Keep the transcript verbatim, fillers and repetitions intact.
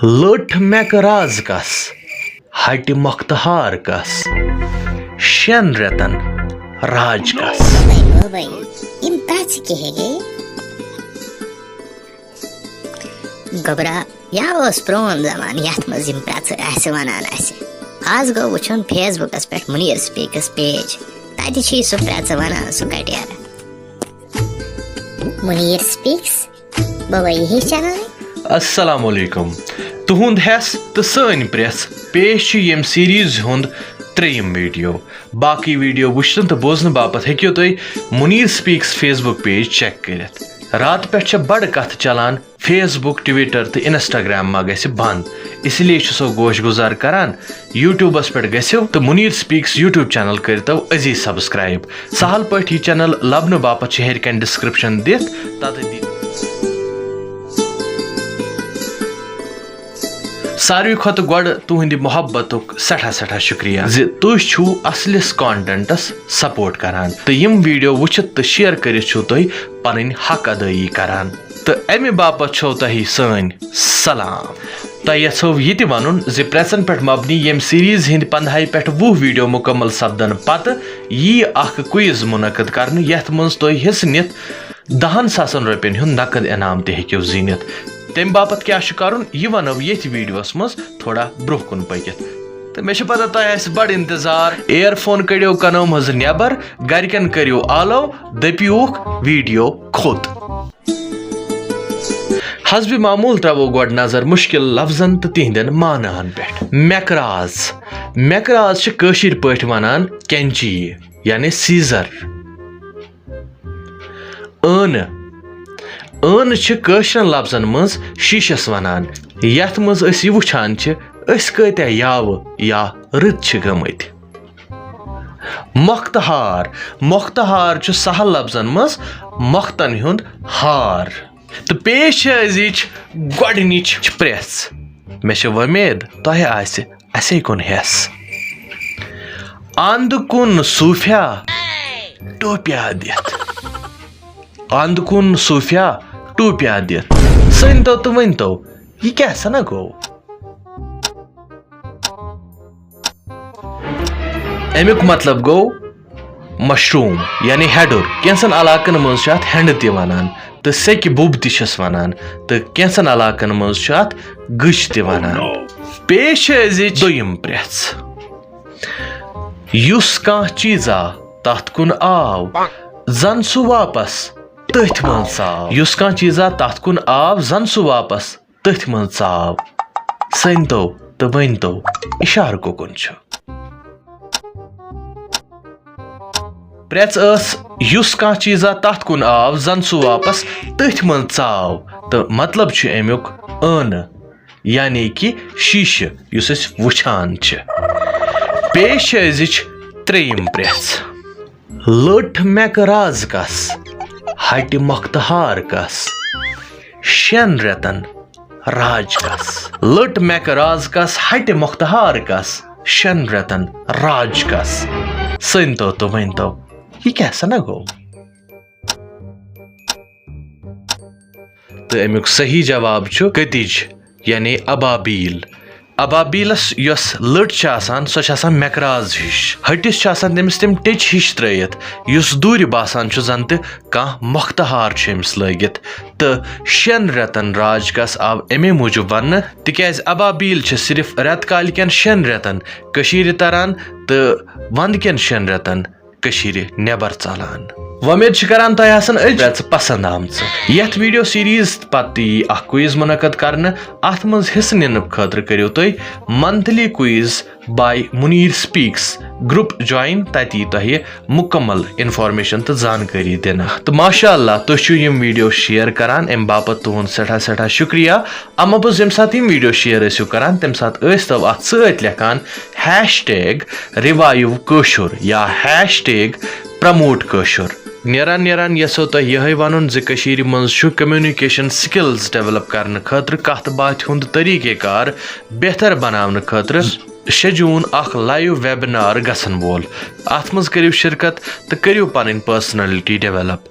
لٔٹ مٮ۪کہٕ راز کس، ہٹہِ مۄختہار کس، شٮ۪ن رٮ۪تن راج کس۔ بوبے، بوبے، یِم پرٛژھٕ کیٛاہ گٔے؟ گوٚبرا، یا اوس پرٛون زمانہٕ یَتھ منٛز یِم پرٛژھٕ آسہِ وَنان اَسہِ۔ آز گوٚو وٕچھُن فیس بُکَس پٮ۪ٹھ مُنیٖر سپیٖکٕس پیج، تَتہِ چھِ سُہ پرٛژھٕ وَنان سُہ گَٹیٛارٕ۔ مُنیٖر سپیٖکٕس، بوبے، یہِ ہیٚچھان۔ السلام علیکم۔ تُہُنٛد ہٮ۪س تہٕ سٲنۍ پرٛژھ پیش چھِ ییٚمہِ سیریٖز ہُنٛد ترٛیٚیِم ویڈیو۔ باقٕے ویڈیو وٕچھنہٕ تہٕ بوزنہٕ باپتھ ہیٚکِو تُہۍ مُنیٖر speaks face book page check کٔرِتھ۔ راتہٕ پٮ۪ٹھ چھےٚ بڑٕ کتھٕ چلان، فیس بُک، ٹویٹر تہٕ انسٹاگرام ما گژھِ بند، اس لیے چھُ سو گوش گُزار کران یوٗٹیوٗبس پٮ۪ٹھ گٔژھِو تہٕ مُنیٖر سپیٖکٕس یوٗٹیوٗب چینل کٔرۍتو أزی سبسکرایب۔ سہل پٲٹھۍ یہِ چینل لبنہٕ باپتھ چھِ ہیٚرِ کنہِ ڈسکرپشن دِتھ، تتٮ۪تھ دِتھ۔ ساروی کھۄتہٕ گۄڈٕ تُہٕنٛدِ محبتُک سٮ۪ٹھاہ سٮ۪ٹھاہ شُکریہ زِ تُہۍ چھِو اصلِس کانٹینٹس سپورٹ کران تہٕ یِم ویڈیو وٕچھِتھ تہٕ شیئر کٔرِتھ چھِو تُہۍ پنٕنۍ حق ادٲیی کران۔ تہٕ امہِ باپتھ چھو تۄہہِ سٲنۍ سلام۔ تۄہہِ یژھو یہِ تہِ ونُن زِ پرٛژھن پٮ۪ٹھ مبنی ییٚمہِ سیریز ہٕنٛدۍ پندہاے پٮ۪ٹھ وُہ ویڈیو مکمل سپدن پتہٕ ییہِ اکھ کوئز منعقد کرنہٕ، یتھ منٛز تُہۍ حصہٕ نِتھ دہن ساسن رۄپین ہُنٛد نقد انعام تہِ ہیٚکِو زیٖنِتھ۔ تمہِ باپتھ کیٛاہ چھُ کرُن، یہِ ونو ییٚتھۍ ویڈیوس منٛز تھوڑا برٛونٛہہ کُن پٔکِتھ۔ تہٕ مےٚ چھِ پتہ تۄہہِ آسہِ بڑٕ انتظار۔ ایئر فون کٔڑِو کنو منٛزٕ نٮ۪بر، گرِکٮ۪ن کٔرِو آلو، دٔپیوکھ ویڈیو کھوٚت۔ حسب معمول ترٛاوو گۄڈٕ نظر مُشکِل لفظن تہٕ تِہنٛدٮ۪ن معناہن پٮ۪ٹھ۔ میکراز۔ میکراز چھِ کٲشِر پٲٹھۍ ونان کینچی، یعنی سیزر۔ ٲنہٕ۔ ٲنہٕ چھِ کٲشرٮ۪ن لفظن منٛز شیٖشس ونان، یتھ منٛز أسۍ یہِ وٕچھان چھِ أسۍ کۭتیاہ یاوٕ یا رٕتۍ چھِ گٔمٕتۍ۔ مۄختہار۔ مۄختہار چھُ سہل لفظن منٛز مۄختن ہُنٛد ہار۔ تہٕ پیش چھِ أزِچ گۄڈٕنِچ پرٛژھ۔ مےٚ چھِ وۄمید تۄہہِ آسہِ اسے کُن ہٮ۪س۔ اند کُن صوٗفیا ٹوپیا دِتھ۔ اند کُن صوٗفیا ٹوپیا دِتھ۔ سٔنۍتو تہٕ ؤنۍتو، یہِ کیٛاہ سنا گوٚو؟ امیُک مطلب گوٚو مشروم، یعنی ہیڈُر۔ کینٛژن علاقن منٛز چھِ اتھ ہٮ۪نٛڈٕ تہِ ونان تہٕ سیٚکہِ بُب تہِ چھِس ونان، تہٕ کینٛژن علاقن منٛز چھِ اتھ گٔج تہِ ونان۔ پیش چھِ أزِچ دوٚیِم پرٛژھ۔ یُس کانٛہہ چیٖزا تتھ کُن آو، زن سُہ واپس تٔتھۍ منٛز ژاو۔ یُس کانٛہہ چیٖزا تتھ کُن آو، زن سُہ واپس تٔتھۍ منٛز ژاو۔ سٔنۍتو تہٕ ؤنۍتو، اِشارٕ کُکُن چھُ؟ پرٛژھ ٲس، یُس کانٛہہ چیٖزا تتھ کُن آو، زن سُہ واپس تٔتھۍ منٛز ژاو۔ تہٕ مطلب چھُ امیُک ٲنہٕ، یعنی کہِ شیٖشہٕ، یُس أسۍ وٕچھان چھِ۔ پیش چھِ أزِچ ترٛیٚیِم پرٛژھ۔ لٔٹ مٮ۪کہٕ راز کس، ہٹہِ مۄختہار کس، شٮ۪ن رٮ۪تن راج کس۔ لٔٹ مٮ۪کہٕ راز کس، ہٹہِ مۄختہار کس، شٮ۪ن رٮ۪تن راج کس۔ سٔنۍتو تہٕ ؤنۍتو، یہِ کیٛاہ سنا گوٚو؟ تہٕ امیُک صحیح جواب چھُ کٔتِج، یعنی ابابیل۔ ابابیلس یۄس لٔٹ چھِ آسان، سۄ چھِ آسان مٮ۪کراز ہِش۔ ہٹِس چھِ آسان تٔمِس تِم ٹیٚچہِ ہِش ترٲیِتھ، یُس دوٗرِ باسان چھُ زن تہِ کانٛہہ مۄختہار چھُ أمِس لٲگِتھ۔ تہٕ شٮ۪ن رٮ۪تن راج کس آو امے موٗجوٗب وننہٕ، تِکیازِ ابابیل چھِ صرف رٮ۪تہٕ کالہِ کٮ۪ن شٮ۪ن رٮ۪تن کٔشیٖرِ تران تہٕ ونٛدٕ کٮ۪ن شٮ۪ن رٮ۪تن کٔشیٖرِ نٮ۪بر ژلان۔ وۄمید چھِ کران تۄہہِ آسن أزۍ پرٛژھٕ پسند آمژٕ۔ یتھ ویڈیو سیریز پتہٕ تہِ یی اکھ کوئز منعقد کرنہٕ۔ اتھ منٛز حصہٕ نِنہٕ خٲطرٕ کٔرِو تُہۍ منتھلی کوئز باے مُنیٖر سپیٖکس گروپ جوائن، تتہِ یی تۄہہِ مکمل انفارمیشن تہٕ زانکٲری دِنہٕ۔ تہٕ ماشاء اللہ، تُہۍ چھِو یِم ویڈیو شیئر کران، امہِ باپتھ تُہُنٛد سٮ۪ٹھاہ سٮ۪ٹھاہ شُکریہ۔ اما پوٚز ییٚمہِ ساتہٕ یِم ویڈیو شیئر ٲسِو کران، تمہِ ساتہٕ ٲسۍ تو اتھ سۭتۍ لیکھان ہیش ٹیگ ریوایو کٲشُر یا ہیش ٹیگ پرموٹ کٲشُر۔ نیران نیران یژھو تۄہہِ یِہوٚے ونُن زِ کٔشیٖرِ منٛز چھُ کمیونیکیشن سکلز ڈیولپ کرنہٕ خٲطرٕ کتھ باتھِ ہُنٛد طریقہ کار بہتر بناونہٕ خٲطرٕ شےٚ جوٗن اکھ لایو ویبنار گژھن وول۔ اتھ منٛز کٔرِو شرکت تہٕ کٔرِو پنٕنۍ پرسنلٹی ڈیولپ۔